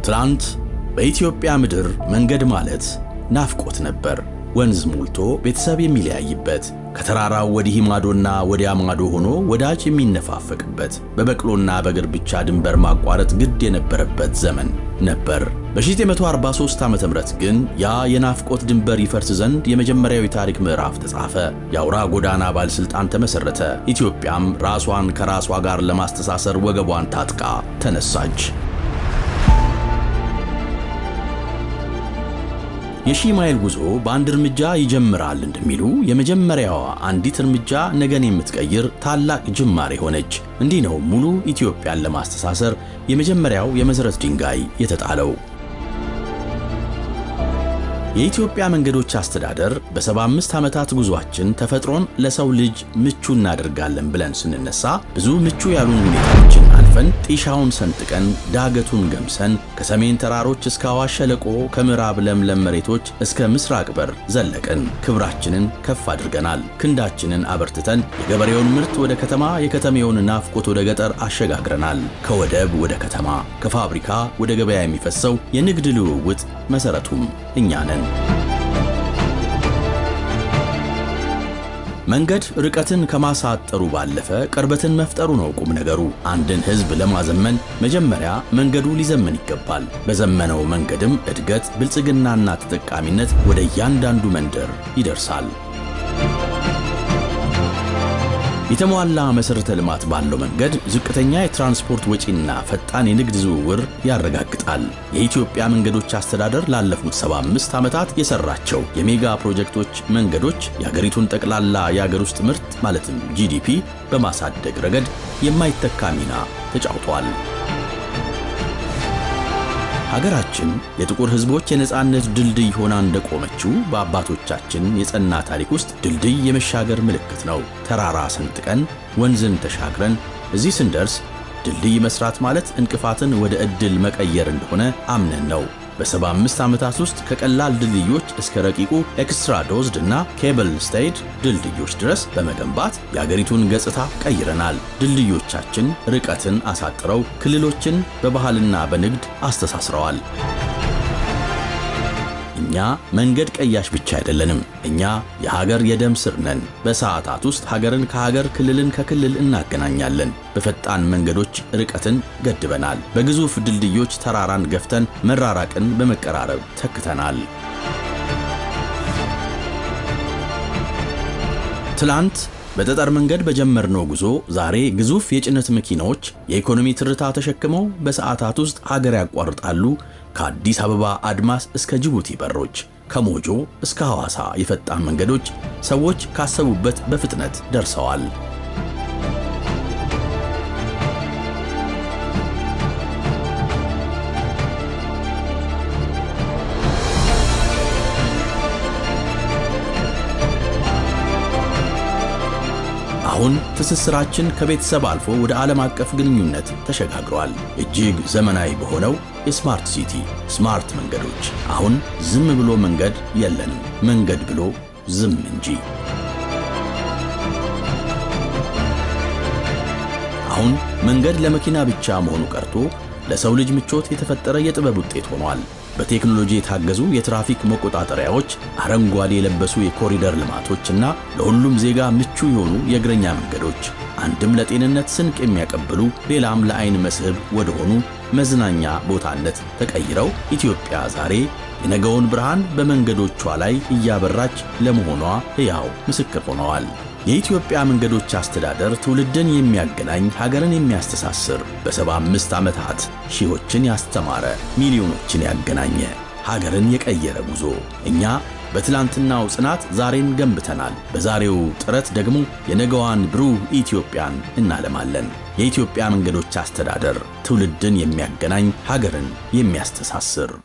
ትላንት በኢትዮጵያ ምድር መንገድ ማለት ናፍቆት ነበር። ወንዝ ሞልቶ ቤተሰብ የሚለያይበት፣ ከተራራው ወዲህ ማዶና ወዲያ ማዶ ሆኖ ወዳጅ የሚነፋፈቅበት፣ በበቅሎና በእግር ብቻ ድንበር ማቋረጥ ግድ የነበረበት ዘመን ነበር። በ1943 ዓ.ም ግን ያ የናፍቆት ድንበር ይፈርስ ዘንድ የመጀመሪያው የታሪክ ምዕራፍ ተጻፈ። የአውራ ጎዳና ባለስልጣን ተመሰረተ። ኢትዮጵያም ራሷን ከራሷ ጋር ለማስተሳሰር ወገቧን ታጥቃ ተነሳች። የሺህ ማይል ጉዞ በአንድ እርምጃ ይጀምራል እንደሚሉ የመጀመሪያዋ አንዲት እርምጃ ነገን የምትቀይር ታላቅ ጅማሬ ሆነች። እንዲህ ነው ሙሉ ኢትዮጵያን ለማስተሳሰር የመጀመሪያው የመሰረት ድንጋይ የተጣለው። የኢትዮጵያ መንገዶች አስተዳደር በ75 ዓመታት ጉዟችን ተፈጥሮን ለሰው ልጅ ምቹ እናደርጋለን ብለን ስንነሳ ብዙ ምቹ ያሉን ሁኔታዎችን አልፈን፣ ጢሻውን ሰንጥቀን፣ ዳገቱን ገምሰን፣ ከሰሜን ተራሮች እስከ አዋሽ ሸለቆ፣ ከምዕራብ ለምለም መሬቶች እስከ ምስራቅ በር ዘለቅን። ክብራችንን ከፍ አድርገናል። ክንዳችንን አበርትተን የገበሬውን ምርት ወደ ከተማ፣ የከተሜውን ናፍቆት ወደ ገጠር አሸጋግረናል። ከወደብ ወደ ከተማ፣ ከፋብሪካ ወደ ገበያ የሚፈሰው የንግድ ልውውጥ መሰረቱም እኛ ነን። መንገድ ርቀትን ከማሳጠሩ ባለፈ ቅርበትን መፍጠሩ ነው ቁም ነገሩ። አንድን ሕዝብ ለማዘመን መጀመሪያ መንገዱ ሊዘመን ይገባል። በዘመነው መንገድም እድገት፣ ብልጽግናና ተጠቃሚነት ወደ እያንዳንዱ መንደር ይደርሳል። የተሟላ መሰረተ ልማት ባለው መንገድ ዝቅተኛ የትራንስፖርት ወጪና ፈጣን የንግድ ዝውውር ያረጋግጣል። የኢትዮጵያ መንገዶች አስተዳደር ላለፉት 75 ዓመታት የሰራቸው የሜጋ ፕሮጀክቶች መንገዶች የሀገሪቱን ጠቅላላ የሀገር ውስጥ ምርት ማለትም GDP በማሳደግ ረገድ የማይተካ ሚና ተጫውቷል። ሀገራችን የጥቁር ሕዝቦች የነጻነት ድልድይ ሆና እንደቆመችው በአባቶቻችን የጸና ታሪክ ውስጥ ድልድይ የመሻገር ምልክት ነው። ተራራ ሰንጥቀን፣ ወንዝን ተሻግረን እዚህ ስንደርስ ድልድይ መስራት ማለት እንቅፋትን ወደ ዕድል መቀየር እንደሆነ አምነን ነው። በ75 ዓመታት ውስጥ ከቀላል ድልድዮች እስከ ረቂቁ extradosed እና cable stayed ድልድዮች ድረስ በመገንባት የአገሪቱን ገጽታ ቀይረናል። ድልድዮቻችን ርቀትን አሳጥረው ክልሎችን በባህልና በንግድ አስተሳስረዋል። እኛ መንገድ ቀያሽ ብቻ አይደለንም። እኛ የሀገር የደም ስር ነን። በሰዓታት ውስጥ ሀገርን ከሀገር፣ ክልልን ከክልል እናገናኛለን። በፈጣን መንገዶች ርቀትን ገድበናል። በግዙፍ ድልድዮች ተራራን ገፍተን መራራቅን በመቀራረብ ተክተናል። ትላንት በጠጠር መንገድ በጀመርነው ጉዞ ዛሬ ግዙፍ የጭነት መኪናዎች የኢኮኖሚ ትርታ ተሸክመው በሰዓታት ውስጥ ሀገር ያቋርጣሉ። ከአዲስ አበባ አድማስ እስከ ጅቡቲ በሮች፣ ከሞጆ እስከ ሐዋሳ የፈጣን መንገዶች ሰዎች ካሰቡበት በፍጥነት ደርሰዋል። አሁን ትስስራችን ከቤተሰብ አልፎ ወደ ዓለም አቀፍ ግንኙነት ተሸጋግሯል። እጅግ ዘመናዊ በሆነው የ smart city smart መንገዶች አሁን ዝም ብሎ መንገድ የለንም፣ መንገድ ብሎ ዝም እንጂ። አሁን መንገድ ለመኪና ብቻ መሆኑ ቀርቶ ለሰው ልጅ ምቾት የተፈጠረ የጥበብ ውጤት ሆኗል። በቴክኖሎጂ የታገዙ የትራፊክ መቆጣጠሪያዎች፣ አረንጓዴ የለበሱ የኮሪደር ልማቶች እና ለሁሉም ዜጋ ምቹ የሆኑ የእግረኛ መንገዶች አንድም ለጤንነት ስንቅ የሚያቀብሉ ሌላም ለአይን መስህብ ወደሆኑ መዝናኛ ቦታነት ተቀይረው ኢትዮጵያ ዛሬ የነገውን ብርሃን በመንገዶቿ ላይ እያበራች ለመሆኗ ሕያው ምስክር ሆነዋል። የኢትዮጵያ መንገዶች አስተዳደር ትውልድን የሚያገናኝ፣ ሀገርን የሚያስተሳስር፣ በ75 ዓመታት ሺዎችን ያስተማረ፣ ሚሊዮኖችን ያገናኘ፣ ሀገርን የቀየረ ጉዞ። እኛ በትላንትናው ጽናት ዛሬን ገንብተናል። በዛሬው ጥረት ደግሞ የነገዋን ብሩህ ኢትዮጵያን እናለማለን። የኢትዮጵያ መንገዶች አስተዳደር ትውልድን የሚያገናኝ፣ ሀገርን የሚያስተሳስር።